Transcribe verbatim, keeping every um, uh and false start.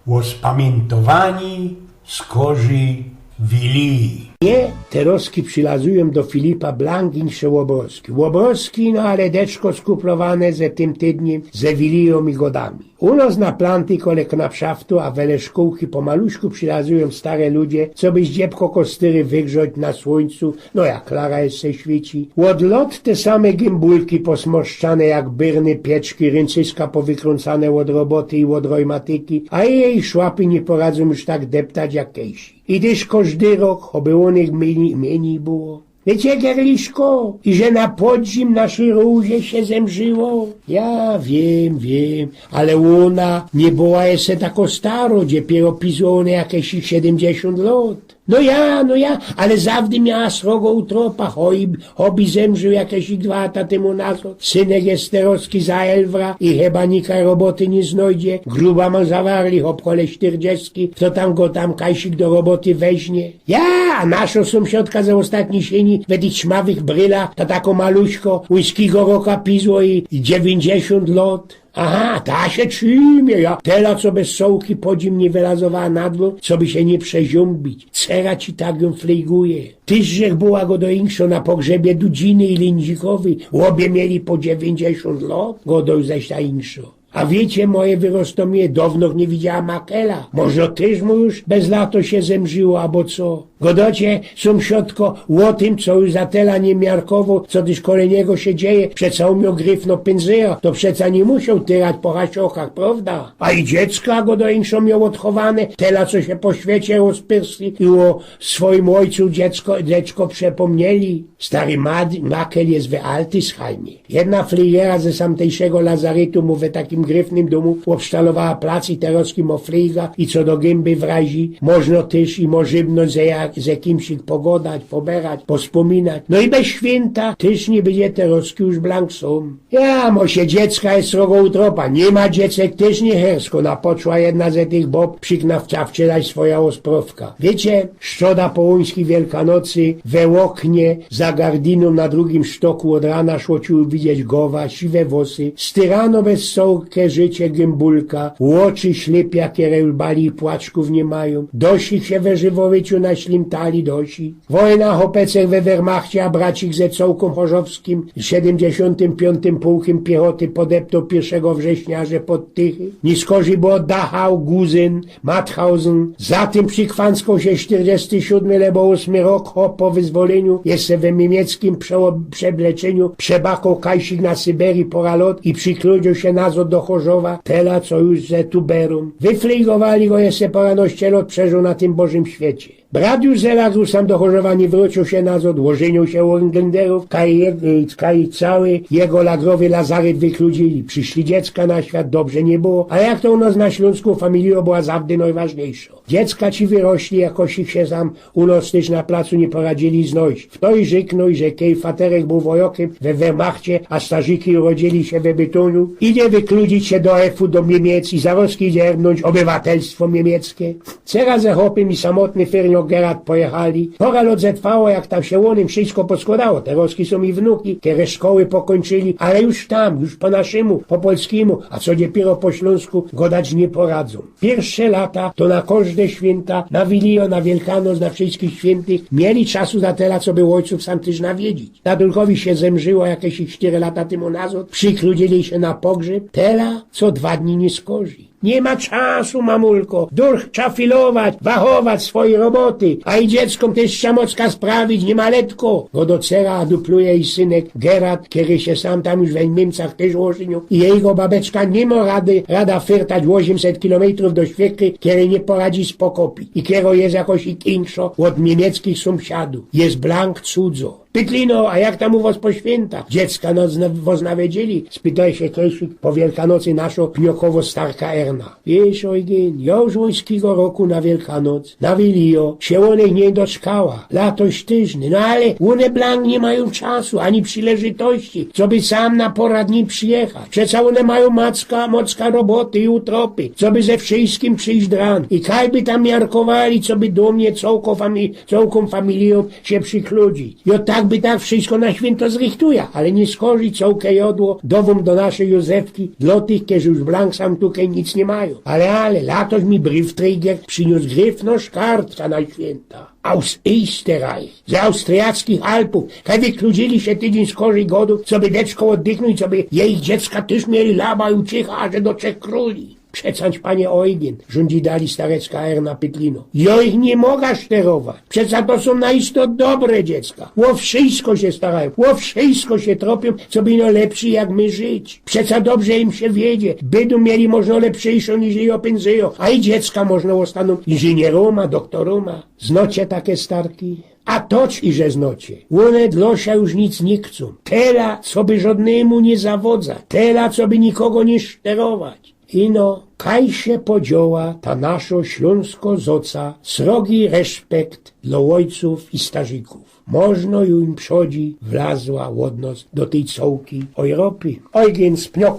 Ôspamiyntowaniy z kŏrzi Wiliji. Mie terŏzki przilazujōm do Filipa blank insze ôbrŏzki. Ôbrŏzki, no ale deczko skuplowane ze tym tydniym, ze Wilijōm i godami. U nŏs na planty kole knapszaftu, a wele szkōłki pomaluszku przilazujōm stare ludzie, coby zdziebko kostyry wygrzŏć na słōńcu, no jak Klara jeszcze świyci. Ôd lŏt te same gymbulki posmorszczane jak byrne pieczki, ryncyska powykrōncane ôd roboty i ôd rojmatyki, a jeji szłapy niy poradzōm już tak deptać jak kejsi. I tyż kożdy rok, choby ônych mynij, mynij było. Wiycie, Gerliszko, iże na podzim naszyj rōże sie zemrziło? Ja wiym, wiym, ale ôna niy była jeszcze tako staro, dopiyro pizło ône jakeś siedymdziesiōnt lŏt. No ja, no ja, ale zawdy miała srogo utropa, choby, choby zemrził jakeś dwa lata tymu nazŏd. Synek je terŏzki za elwra i chyba nikaj roboty niy znojdzie. Gruba ma zawarli, chop kole sztyrdziestki, fto tam go tam kajsik do roboty weźnie. Ja, a naszŏ sōmsiadka ze ôstatnij siyni, we tych ćmawych brylach, ta tako maluśko, łyskigo roka pizło i, i dziewiyńćdziesiōnt lŏt. Aha, ta sie trzimie, ja. Tela, co bez cołki podzim niy wylazowała na dwōr, coby sie niy przeziōmbić. Cera ci tak jōm flejguje. Tyż żech była, godŏ inkszŏ, na pogrzebie Dudziny i Lyndzikowyj. Ôbie mieli po dziewiyńćdziesiōnt lŏt, godŏ zaś ta inkszŏ. A wiycie, moje wyrostōmije, dŏwnŏch niy widziała makela. Może tyż mu już bez lato sie zemrziło, abo co? Godŏcie, sōmsiadko, ô tym, co już za Tela niy miarkowoł, co tyż kole niego sie dzieje, przeca ōm mioł gryfno pynzyra, to przeca niy musioł tyrać po hasiokach, prŏwda? A i dziecka, godŏ inkszõ, mioł ôdchowane, Tela, co sie po świecie rozpyrsli i ô swojim ôjcu dziecko, dziecko przepōmnieli. Stary mad-, makel je we Altisheimie. Jedna flijera ze samtejszego lazarytu mu we takim gryfnym dōmu ôbsztalowała plac i terŏzki mŏ flijga i co do gymby wrazi, możno tyż i mŏ żywność ze ja-, ze kimś pogodać, poberać, pospōminać. No i bez świynta tyż niy bydzie terŏzki już blank sōm. Ja, mŏ sie, dziecka je srogo utropa, niy ma dziecek tyż niy hersko, napoczła jedna ze tych bōb, prziknawcza wczoraj swoja ôsprŏwka. Wiycie, Szczoda połōńskij Wielkanocy, we ôknie, za gardinōm na drugim sztokù ôd rana szło ci uwidzieć gowa, siwe włosy, styrano bez cołke życie gymbulka, ôczy ślypia, kere już bali i płaczkōw niy majōm. Dosik sie we żywowieciu naślimtali, dosik. Wojna, chopecek we Wehrmachcie, a bracik ze cołkōm chorzowskim, siedymdziesiōntym piōntym pułkym piechoty podeptoł piyrszego września, że pod Tychy. Niskorzij, bo Dachau, Guzyn, Mauthausen, za tym przikwanskoł sie sztyrdziesty siōdmy lebo ôsmy rok, chop po wyzwolyniu, jeszcze we miymieckim przeô-, przebleczyniu, przebakoł kajsik na Syberii pora lot i przikludziōł sie nazŏd do Chorzowa, Tela, co już ze tuberōm. Wyflijgowali go jeszcze poranŏście lot, przeżōł na tym Bożym świecie. Brat już ze lagru sam do Chorzowa niy wrōciōł sie nazŏd, ôżyniōł sie u Englanderōw, kaj, kaj cały jego lagrowy lazaryt wykludzili. Prziszli dziecka na świat, dobrze niy było, a jak to u nŏs na Ślōnsku, familijŏ była zawdy nojważniyjszŏ. Dziecka ci wyrośli, jakoś ich sie sam u nŏs tyż na placu niy poradzili znojś. Fto i rzyknōł, że kej faterek bōł wojŏkym we Wehrmachcie, a starziki urodzili sie we Bytōniu, idzie wykludzić sie do F U, do Miymiec i zarŏzki idzie ernōńć ôbywatelstwo miymieckie. Cera ze chopym i samotny fyrniŏk Gerard pojechali. Pora lot zetrwało, jak tam sie ônym wszysko poskłŏdało. Terŏzki sōm i wnuki, kere szkoły pokōńczyli, ale już tam, już po naszymu, po polskimu, a co dopiyro po ślōnsku, godać niy poradzōm. Piyrsze lata to na kożde świynta, na Wilijŏ, na Wielkanŏc, na Wszyjskich Świyntych mieli czasu za Tela, coby ôjcōw sam tyż nawiedzić. Tadulkowi sie zemrziło jakeś sztyry lata tymu nazŏd, przikludzili sie na pogrzeb, Tela co dwa dni niy skorzij. Niy ma czasu, mamulko, durch trza filować, wachować swojij roboty, a i dzieckōm tyż trza mocka sprawić, niy ma letko. Godŏ cera, a dupluje i synek Gerard, kery sie sam tam już we Niymcach tyż ôżyniōł i jego babeczka niy mŏ rady, rada fyrtać ôziymset kilometrōw do świekry, kery niy poradzi spokopić i kerŏ je jakoś inkszŏ ôd niymieckiych sōmsiadōw. Je blank cudzo. Pytlino, a jak tam u wŏs po świynta? Dziecka nŏs na-, wŏs nawiedzieli? Spytała sie kejsik po Wielkanocy naszŏ pniokowŏ starka Erna. Wiysz, Eugyn, jŏ już ôńskigo roku na Wielkanoc, na Wilijŏ, sie ônych niy doczkała. Latoś tyż niy, no ale ône blank niy majōm czasu, ani przileżytości, coby sam na pora dni przijechać. Przeca ône majōm mocka, mocka roboty i utropy, coby ze wszyjskim przijś dran. I kaj by tam miarkowali, coby do mie cołkõ fami-, cołkōm familijōm sie przikludzić. I ôd tak By tak wszysko na świynto zrychtuja, ale niy skorzij, cołke jodło dŏwōm do naszyj Józefki, dlŏ tych, kerzy już blank sam tukej nic niy majōm. Ale, ale, latoś mi Briefträger prziniōs gryfno szkartka na świynta. Aus Österreich, z austriackich Alpōw, kaj wykludzili sie tydziyń skorzij godōw, coby deczko ôddychnōńć, coby jejich dziecka tyż mieli laba i ucycha, aże do trzech krōli. Przecã, panie Eugen, rzōndzi dali starecka Erna Pytlino. Jŏ ich niy moga szterować. Przeca to sōm naisto dobre dziecka. Ô wszysko sie starajōm, ô wszysko sie tropiōm, coby ino lepszyj jak my żyć. Przeca dobrze im sie wiedzie. Bydōm mieli możno lepszyjszõ niż jŏ pynzyjōm, a i dziecka możno ôstanōm inżynierōma, doktōrōma. Znŏcie take starki? A tocz iże znŏcie. Ône dlŏ sia już nic niy chcōm. Tela, coby żŏdnymu niy zawodzać. Tela, coby nikogo niy szterować. Ino, kaj sie podzioła ta naszŏ ślōnskŏ zoca, srogi reszpekt dlŏ ôjcōw i starzikōw. Możno ju im przodzi wlazła ôd nos do tyj cołkij Ojropy. Eugen, spniŏk